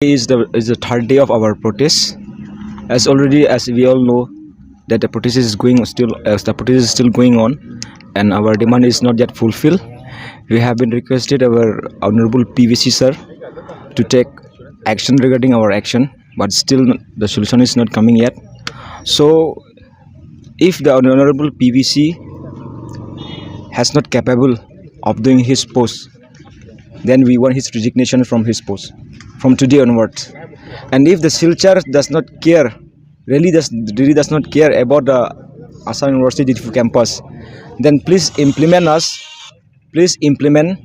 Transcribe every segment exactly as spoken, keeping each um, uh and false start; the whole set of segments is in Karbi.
Is the is the third day of our protest. As already as we all know that the protest is going still as the protest is still going on, and our demand is not yet fulfilled. We have been requested our honorable P V C sir to take action regarding our action, but still the solution is not coming yet. So if the honorable P V C has not capable of doing his post, then we want his resignation from his post from today onwards. And if the Silchar does not care, really does really does not care about the Assam University Diphu campus, then please implement us, please implement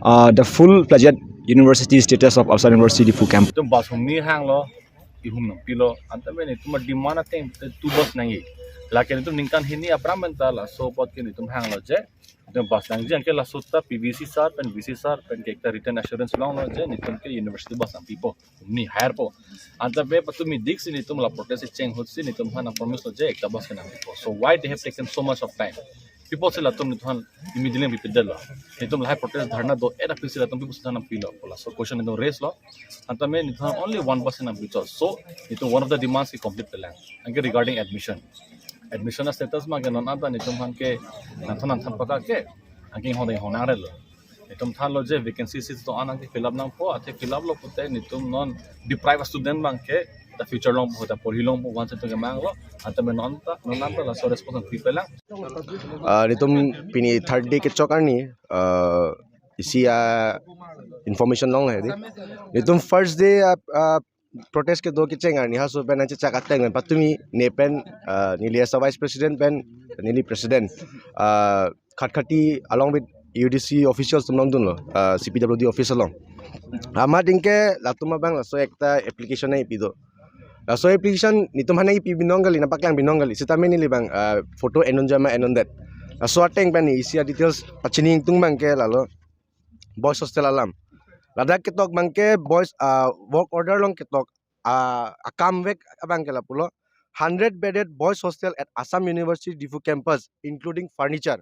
uh, the full-fledged university status of Assam University Diphu campus. Itum bus humni hanglo, ihum nangpilo, anta mene itum demand ateng te two bus nangji. Lake itum ningkan hini aphrang pen ta laso apot ke itum hanglo je itum bus nangji, anke laso ta P V C sir pen V C sir pen ke ekta written assurance longlo je itum ke university bus nangpipo, humni hire po. Anta be patumi dik si itum la protest cheng ahut si itum aphan promise lo je ekta bus ke nangpipo. So why they have taken so much of time? People si latum itum aphan immediately nangpipedetlo. Itum lahai protest dharna do-et aphi si latum people si nangpilo. Laso question itum raise lo. Anta mene itum aphan only one bus nangpicho. So itum one of the demands ki complete pelang. Anke regarding admission. Admission a status ma ke non anta itum aphan ke nangthan nangthan paka ke. Anke hong dei hong nangrelo. Itum thanlo je vacancy seats do-an anke fill up nangpo, athe fill up lo pute itum non deprive student abang ke ta future longpo, ta porhi longpo, once itum kemanglo, anta mene non anta, non anta laso response nangpi pelang. Ah, itum pini third day kechok arni, ah, isi a information long hai di. Itum first day, ah, ah, protest kedo kecheng arni haso pen nangchechak ateng pen patumi ne pen, ah, neli as a vice president pen neli president, ah, Khatkhati along with U D C officials atum longdunlo, ah, C P W D office along. Amat anke latum abang laso ekta application nangpi do. Laso application itum aphan nangpi binong kali, nangpaklang binong kali. Sitame neli abang, ah, photo en-un jama en-un det. Laso ateng pen isi a details pachini ingtung abang ke lalo boys hostel alam. Ladak ketok abang ke boys, ah, work order along ketok, ah, akam vek abang ke lapulo, hundred bedded boys hostel at Assam University Diphu campus, including furniture,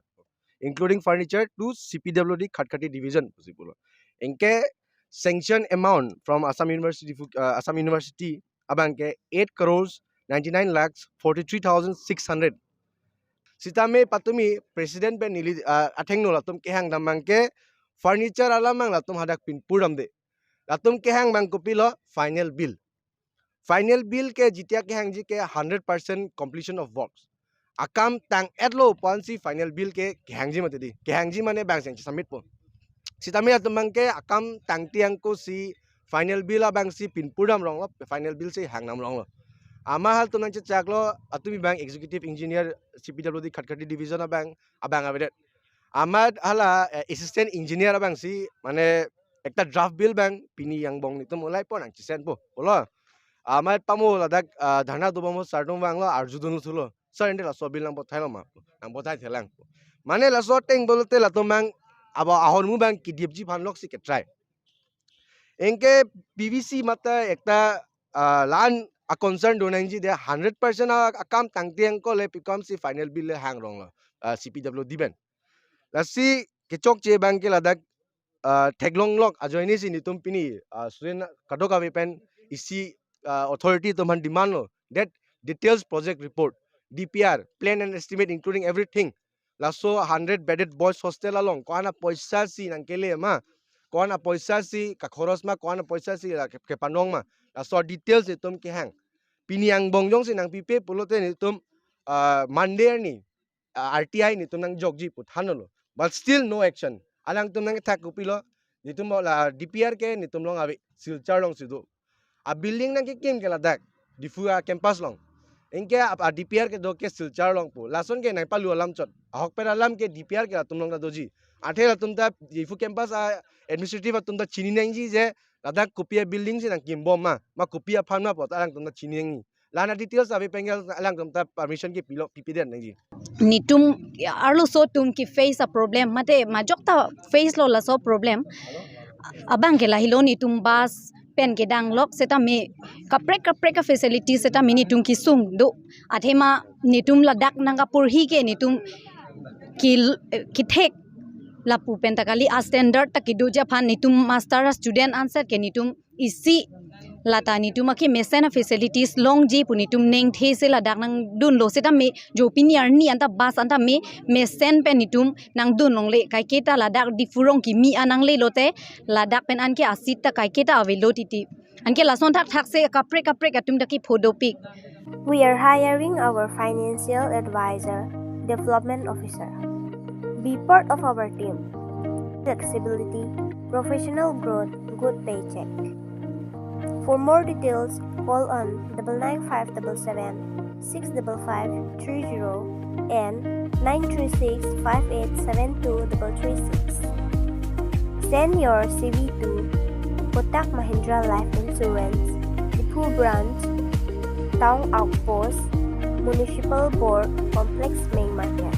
including furniture to C P W D Khatkhati division pusi pulo. Anke sanction amount from Assam University Diphu, ah, Assam University abang ke eight crores ninety-nine lakhs forty-three thousand six hundred. Sitame patumi president pen neli, ah, athengno latum kehang dam abang ke furniture alam abang latum hadak pinpur damde. Latum kehang abang kopilo, final bill. Final bill ke jitia kehangji ke hundred percent completion of works. Akam tang-etlo pu ansi final bill ke kehangji mati di. Kehangji mane abang seng submit po. Sitame latum abang ke akam tangte angko si final bill abang si pinpur dam longlo, final bill si hang dam longlo. Amat halatum nangchechaklo, atumi abang executive engineer C P W D Khatkhati division abang, abang avedet. Amat hala, eh, assistant engineer abang si, mane ekta draft bill abang pini angbong itum ulai po nangchesend po, pulo. Amat pamo ladak, ah, dharna dobom ahut sir atum vanglo, arjudun thulo. Sir, ante laso bill nangpathai lo ma? Nangpathai thelang. Mane laso ateng pulote latum abang, abo ahormu abang kidipji aphan lok si ketrai. Anke P V C mate ekta, ah, la-an a concern do nangji de, hundred percent a, akam tangte angko le pikom si final bill le hang longlo, ah, C P W D pen. Lasi kechokche abang ke ladak, ah, theklong lok ajoine si itum pini, ah, student kadokave pen isi, ah, authority atum aphan demand lo that details project report, D P R, plan and estimate including everything. Laso hundred bedded boys hostel along ko-an apoisa si nangkele ma, ko-an apoisa si kakhoros ma, ko-an apoisa si la ke-, kepanong ma, laso details itum kehang. Pini angbong jongsi nangpipe pulote itum, ah, Monday arni, ah, R T I itum nangjokji pu thanlo. But still no action. Alangtum nangkethak kopilo, itum la D P R ke itum along ave, Silchar along si do. A building nangkekim ke ladak, Diphu a campus along. Anke a, a D P R kedo ke Silchar along pu. Lason ke nangpalu alam chot. Ahokpet alam ke D P R ke latum along ta doji. Athe latum ta Diphu campus a administrative atum ta chini nangji je ladak kopi a building si nangkimbom ma, ma kopi aphan ma pu ta alangtum ta chini nangji. La-an a details ave pen ke alangtum ta permission ke pilo, pipedet nangji. Netum arloso atum ke face a problem, mate majok ta face lo laso problem. Abang ke lahelo, netum bus pen kedang lok setame kaprek kaprek a facility setame netum kesung do. Athema netum ladak nangkaporhi ke netum ke, kethek lapu pen ta kali, a standard ta kedoji aphan netum master a student anset ke netum isi Lata netum ake mesen a-facilities longji pu netum nengthe se ladak nangdunlo setame, jo pini arni anta bus anta me, mesen pen netum nangdun longle, kaiketa ladak Diphu rong kimi anangle lote, ladak pen anke a-seat ta kaiketa avelo titi. Anke lason thakthak se kaprek kaprek atum ta kepho dopik. We are hiring our financial advisor, development officer. Be part of our team. Flexibility, professional growth, good paycheck. For more details, call on double nine five double seven six double five three zero and nine three six five eight seven two double three six. Send your C V to Kotak Mahindra Life Insurance, Diphu Branch, Town Outpost, Municipal Board Complex, Main Market.